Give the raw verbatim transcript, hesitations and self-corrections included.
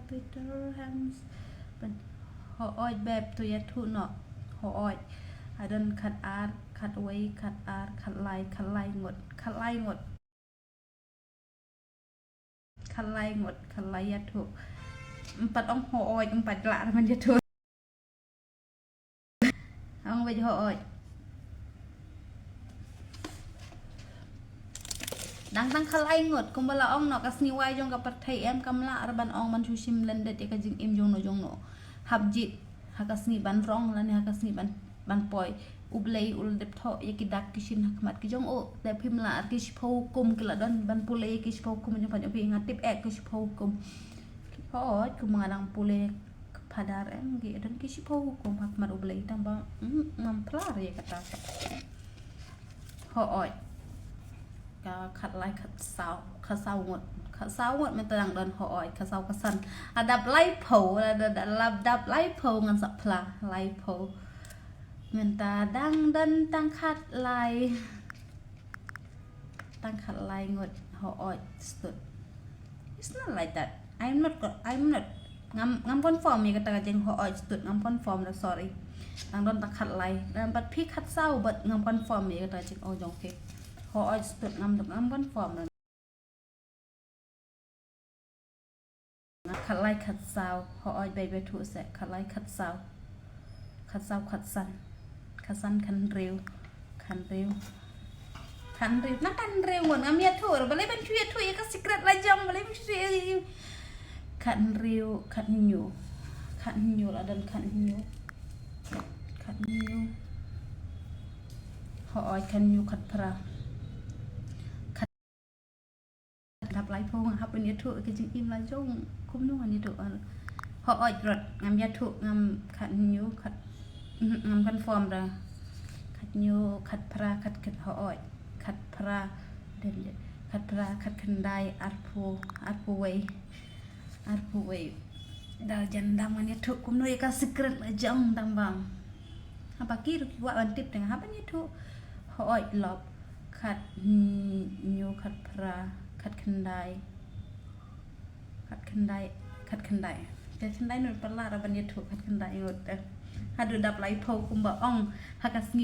Peter Hans. Ban, hooid beb, to ïathuh noh. Hooid. Adon khat ar, khat wei, khat ar, khat lai, khat lai ngut, khat lai ngut. Khat lai ngut, khat lai ïathuh. Em pat ong hooid, em pat lah ruh ban ïathuh. Ong beit hooid. Dang tang khat lai ngut, kumba la ong noh, ka sngi wai jong ka pyrthei em kam lah ruh ban ong ban shu shim lyndet ïa ka jingim jongno jongno. Hap jied ha ka sngi ban rong lane ha ka sngi ban, ban poi. U Blei u la dep thoh ïa ki dak ki shin ha khmat ki jong u. Te phim lah ruh ki shiphew hukum ki la don ban pule ïa ki shiphew hukum jong pha jong phi, nga tip eh ki shiphew hukum. Hooid, kumba nga dang pule ka phadar em, ki don ki shiphew hukum ha khmat U Blei, tang ba, mm, ngam phla ïa kata. Hooid. Ka khat lai khat saw, khat saw ngut. Khat saw ngut mynta dang don hooid, khat saw khat san. A dap laiphew, a da, da, lap dap laiphew ngan sa phla, laiphew. Mynta dang don tang khat lai. Tang khat lai ngut, hooid stud. It's not like that. I'm not co-, I'm not. Ngam, ngam confirm ïa kata ka jing hooid stud, ngam confirm da, sorry. Dang don tang khat lai. Dang pat phi khat saw, but ngam confirm ïa kata ka jing, oh, jong phi. Hooid stud ngam, ngam confirm da. Khat lai khat saw, hooid beit beit thuh seh, khat lai khat saw. Khat saw khat san. Khat san khat hynriew. Khat hynriew. Khat hynriew. Na khat hynriew ngut ngam ïathuh ruh. Balei ban shu ïathuh ïa ka secret la jong, balei ban shu ïa, khat hynriew, khat hynñiew. Khat hynñiew la don khat hynñiew. Khat hynñiew. Hooid khat hynñiew khat phra. Khat Dap laiphew nga hap ban ïathuh ka jingim la jong kumno ngan ïathuh. Hooid rot ngam ïathuh, ngam khat hynñiew khat, mm, ngam confirm da. Khat hynñiew khat phra khat khat hooid. Khat phra den de. Khat phra khat khyndai arphew, arphew wei. Arphew wei. Da jan dam ngan ïathuh kumno ïa ka secret la jong dang bam. Haba ki ruh ki kwah ban tip te nga hap ban ïathuh. Hooid lop. Khat hynñiew khat phra khat khyndai. Khat khyndai khat khyndai. Khat khyndai ngut pat lah ruh ban ïathuh khat khyndai ngut. Haduh dap laiphew kumba ong ha ka sngi